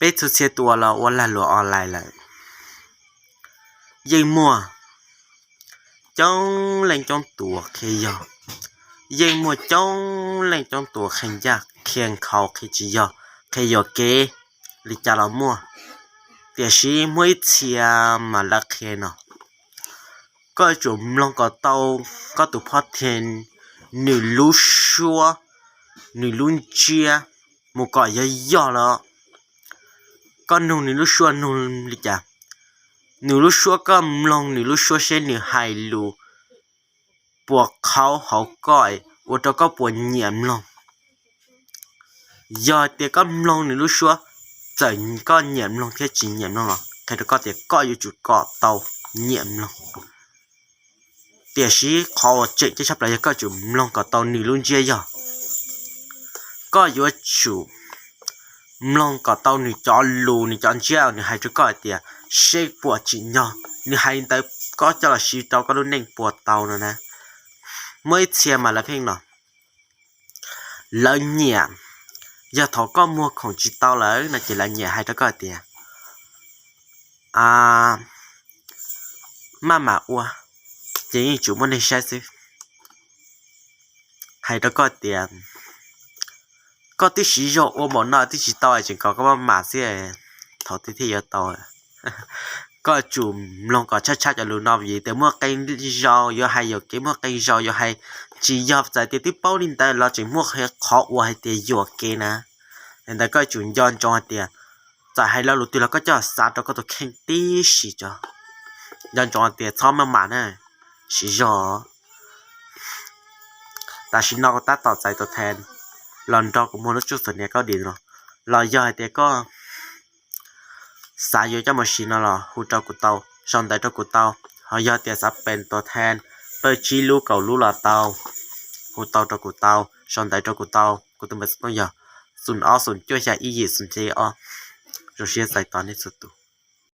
Peb txhua txhia tus los ua lag luam online lawm, yeej muaj coob leej coob tus qhia yog, yeej muaj coob leej coob tus qhia ncaj qhia nkhaus qhia tsis yog, qhia yuam kev li cas los muaj. Tiam sis muaj ib txhia mas lawv qhia no, koj yuav tsum mloog kom tau koj tus phov thej, nws lub suab, nws lub ntsiab, mus kom yog yog lawm. Koj nug nws lub suab nug li cas? Nws lub suab, koj mloog nws lub suab seb nws hais lus puas qhauv hauv koj, ua rau koj puas nyiam mloog. Yog tias koj mloog nws lub suab, txawm koj nyiam mloog thiab tsis nyiam mloog los qhia rau koj tias koj yuav tsum kom tau nyiam mloog. Tiam sis qhov uas tseem ceeb tshaj plaws yog koj tsum mloog kom tau nws lub ntsiab yog. Koj yuav tsum mloog kom tau nws cov lus, nws cov ntsiab, nws hais rau koj hais tias seb puas tsim nyog nws hais li ntawd koj coj los siv rau koj lub neej puas tau no na. Muaj ib txhia mas lawv pheej no, lawv nyiam, yog thaum koj muag khoom tsis tau lawm no ces lawv nyiam hais rau koj hais tias maj mam ua, ces yeej tsum muaj neeg saib xwb. Hais rau koj tias koj twb siv zog ua npaum no twb tsis tau, tseem kom koj maj mam xwb, thaum twg thiaj yuav tau. Koj tsum mloog kom tshaj tshaj cov lus no, vim tias muaj qee zaus yuav hais yuam kev, muaj qee zaus yuav hais tsis yog, txawm tias twb paub li ntawd los tseem muaj qhov uas hais tias yuam kev na. Li ntawd koj tsum nco ntsoov hais tias txawm hais lo lus twg los koj coj xav rau koj tus kheej tib si tso. Nco ntsoov hais tias txhob maj mam na, siv zog. Tam sim no kuv tab tom txais tus thee los nrog kuv muag lub tshoob xom nias kaub dim no, los yog hais tias koj xav yuav coj mus siv no los hu rau kuv tau, sau ntawv rau kuv tau. Ho yog tias xav pem tus thee pawg tsib lub kaum lub los tau, hu tau rau kuv tau, sau ntawv rau kuv tau. Kuv tus npawb xov tooj yog xoom ob xoom cuaj xya ib yim xoom xya ob. Zoo siab txais tos nej txhua tus.